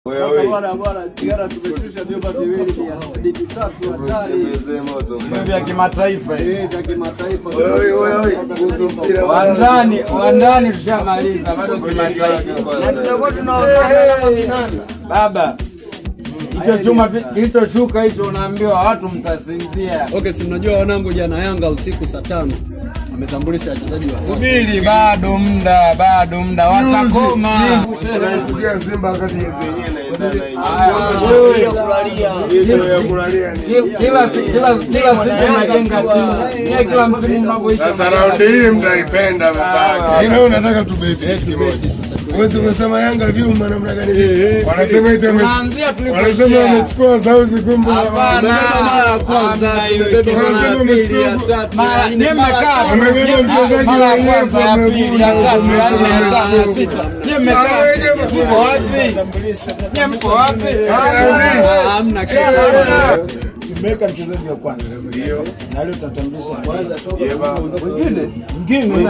Sasa bwana bwana, jana tumeshusha vyumba viwili vya vitatu hatari Vya kimataifa. Eh, vya kimataifa. Wandani, wandani tushamaliza, bado kimataifa. Na tutakuwa tunaonana kama vinanda. Baba, hicho chuma kilichoshuka hicho unaambiwa watu mtasinzia. Okay, si mnajua wanangu, jana Yanga usiku saa 5 ametambulisha wachezaji wa sasa. Subiri, bado muda watakoma. Tunaifugia Simba wakati yenyewe inaendana Wewe, ya kulalia ni. Kila siku unajenga timu. Nyie kila msimu mnavyoisha. Sasa raundi hii mtaipenda babake. Ila unataka tubeti kitu kimoja. Wewe umesema Yanga vyuma namna gani? Wanasema eti Tunaanzia wanasema tulipoishia. wamechukua sauzi kumbe Hapana. Mara ya kwanza Hamna hiyo tumebeba, mara ya Wanasema pili, ya tatu, Mara ya nne, nyie mara mmekaa Wamebeba mchezaji mara ya wenyewe kwanza, ya pili, ya tatu, ya nne, ya tano, ya sita. Nyie mmekaa mko wapi? Nyie mko wapi? Hamna kitu. Tumeweka mchezaji wa kwanza Ndio. na leo tutatambulisha Yeba. mwingine.